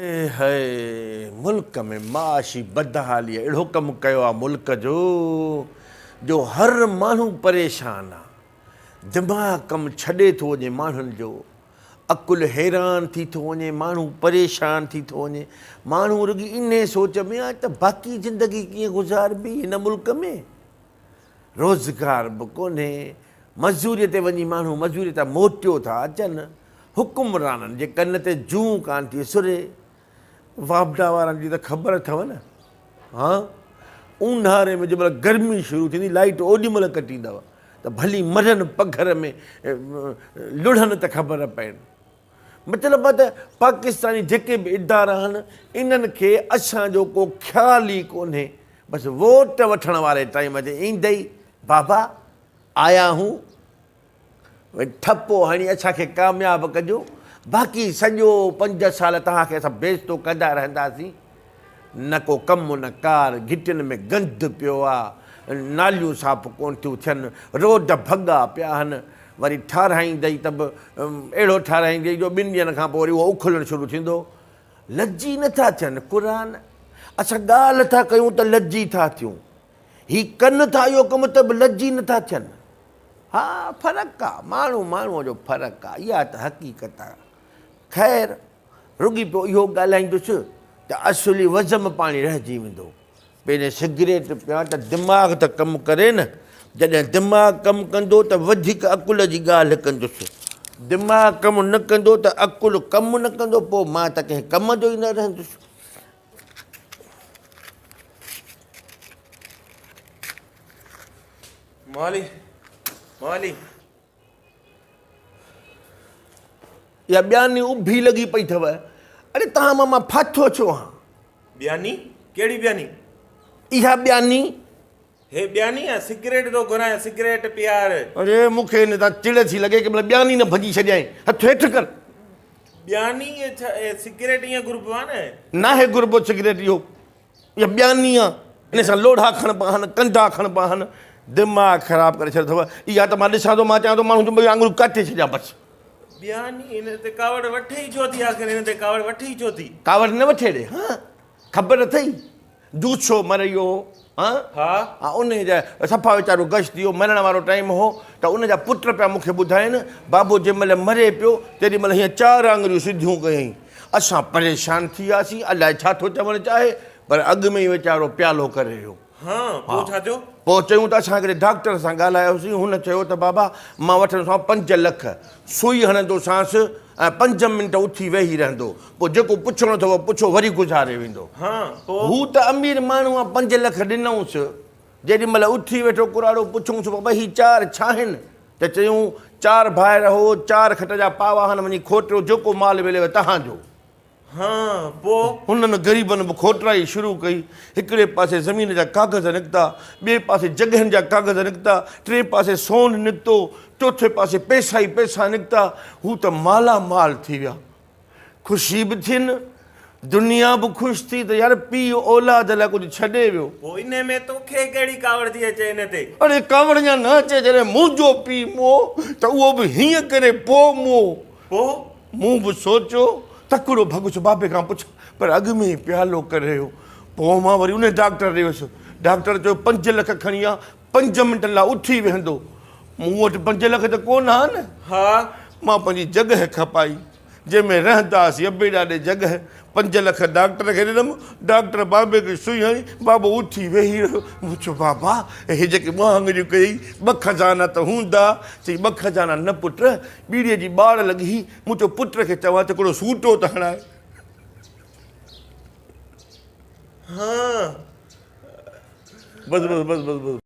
هئي ملڪ ۾ معاشي بدحاليء اهڙو ڪم ڪيو آ ملڪ جو جو هر ماڻهو پريشان آ. دماغ ڪم ڇڏي ٿو وڃي ماڻهن جو، عقل حيران ٿي ٿو وڃي، ماڻهو پريشان ٿي ٿو وڃي. ماڻهو رڳي انهي سوچ ۾ آ ته باقي زندگي ڪيئن گذاربي هن ملڪ ۾. روزگار به ڪونهي، مزوريء تي وڃي ماڻهو مزوريء تان موٽيو ٿا اچن، حڪمرانن جي ڪن تي جونء ڪانه ٿي سري. واپڊا وارن جي ته خبر اٿو نه، ها اونهاري ۾ جنهن مهل گرمي شروع ٿيندي لائيٽ اوڏي مهل ڪٽيندؤ ته ڀلي مرن پگهر ۾ لڙهن ته خبر پئين. مطلب ته پاڪستاني جيڪي به ادارا آهن انهن کي اسان جو ڪو خيال ئي ڪونهي بس ووٽ وٺڻ واري ٽائيم تي ايندئي بابا آيا هون ٺپو هڻي اسان کي ڪامياب ڪجو باقي سڄو 5 سال توهان کي اسان بيعزتو ڪندا رهنداسين نه ڪو ڪم نه ڪار گهٽين ۾ گند پيو آ ناليون صاف ڪونه ٿيون ٿين روڊ ڀڳا پيا آهن وري ٺاراهيندئي ته به اهڙو ٺاراهيندئي جو ٻن ڏينهن کان پوء وري اهو اکلڻ شروع ٿيندو. لڄي نه ٿا ٿين. قرآن، اسان ڳالهه ٿا ڪيون ته لڄي ٿا ٿيون. هي ڪن ٿا اهو ڪم ته به لڄي نه ٿا ٿين. ها فرق آ، ماڻهو ماڻهوء جو فرق آ، اها ته حقيقت آ. خير رڳي پيو اهو ڳالهائيندس ته اصلي وزم پاڻي رهجي ويندو. پهرين سگريٽ پيان ته دماغ ته ڪم ڪري نه. جڏهن دماغ ڪم ڪندو ته وڌيڪ عقل جي ڳالهه ڪندس. دماغ ڪم نه ڪندو ته عقل ڪم نه ڪندو، پوء مان ته ڪنهن ڪم جو ئي نه رهندس. موالي، موالي. اها ٻياني اڀي لڳي پئي اٿو. اڙي توهان مان مان ڦاٿو ڇو آهان؟ ٻياني؟ ڪهڙي ٻياني؟ اها ٻياني. هي ٻياني آ، سگريٽ ٿو گهرايان، سگريٽ پيار. اڙي مون کي هن تان چڙ ٿي لڳي، ڪنهن مهل ٻياني نه ڀڄي ڇڏيائين. هٿ هيٺ ڪر. ٻياني ڇا، سگريٽ ائين گهربو آ نه؟ ناهي گهربو سگريٽ اهو. اها ٻياني آ، ان سان لوڙها کڻبا آهن، ڪنڊا کڻبا آهن، دماغ خراب ڪري ڇڏيو اٿو. اها ته مان ڏسان ٿو، مان چاهيان ٿو ماڻهن جون ٻئي آڱريون ڪاٽي ڇڏيان بس. ٻياني هن تي ڪاوڙ وٺي ئي ڇو ٿي آخر هن تي ڪاوڙ وٺي ئي ڇو ٿي؟ ڪاوڙ نه وٺي ڙي ها خبر اٿئي جوڇو مري ويو هو ها ها ها انهي جا صفا ويچارو غش ٿي ويو مرڻ وارو ٽائيم هو ته ان جا پٽ پيا مون کي ٻڌائين بابو جنهن مهل مري پيو تيڏي مهل هيئن چار آڱريون سڌيون ڪيائين اسان پريشان ٿي وياسين، الائي ڇا ٿو چوڻ چاهي، پر اڳ ۾ ئي ويچارو پيالو ڪري ويو. ها، پوء ڇا ٿيو؟ پوء چيون ته اسان هڪڙي ڊاڪٽر سان ڳالهايوسين، هن چيو ته بابا مان وٺندوسانو 5 لک، سوئي هڻندوسانس ۽ 5 منٽ اٿي ويهي رهندو، پوء جيڪو پڇڻو اٿو پڇو، وري گذاري ويندو. ها، پوء؟ هو ته امير ماڻهو آ، 5 لک ڏنئونس، جيڏي مهل اٿي ويٺو ڪراڙو پڇيونس بابا هي چار ڇاهن؟ ته چيائون چار ڀائر هو، چار کٽ جا پاوا هن وڃي کوٽيو جيڪو مال مليو تهان جو. هان، پوء؟ هنن غريبن به کوٽرائي شروع ڪئي. هڪڙي پاسي زمين جا ڪاغذ نڪتا، ٻئي پاسي جڳهين جا ڪاغذ نڪتا، ٽئين پاسي سون نڪتو، چوٿين پاسي پئسا ئي پئسا نڪتا. هو ته مالا مال ٿي ويا. خوشي به ٿين، دنيا به خوش ٿي ته يار پيء اولاد لاء ڪجهه ڇڏي ويو. پوء انهي ۾ توکي ڪهڙي ڪاوڙ ٿي اچي ان تي؟ اڙي ڪاوڙ يا نه اچي جڏهن منهنجو پيء مئو ته اهو به هيئن ڪري پوء مئو. پوء؟ مون به سوچيو تڪڙو ڀڳس بابي کان پڇان پر اڳ ۾ ئي پيالو ڪري ويو. پوء مان وري انهي ڊاڪٽر ڏي ويس. ڊاڪٽر چيو 5 لک کڻي آ 5 منٽن لاء اٿي ويهندو. مون وٽ 5 لک ته ڪونه ها نه. ها. مان پنهنجي جڳهه کپائي. جنهن ۾ رهندا هئاسين ابي ڏاڏي جڳهه 5 لک ڊاڪٽر کي ڏنم، ڊاڪٽر بابي کي سوئي هڻي، بابو اٿي ويهي رهيو، مون چيو بابا هي جيڪي ٻه آڱريون ڪيئي ٻه خزانا ته هوندا، چئي ٻه خزانا نه پٽ، ٻيڙيء جي ٻاڙ لڳي هئي، مون چيو پٽ کي چوان ته هڪڙو سوٽو ته هڻائي. ها. بس بس بس بس بس.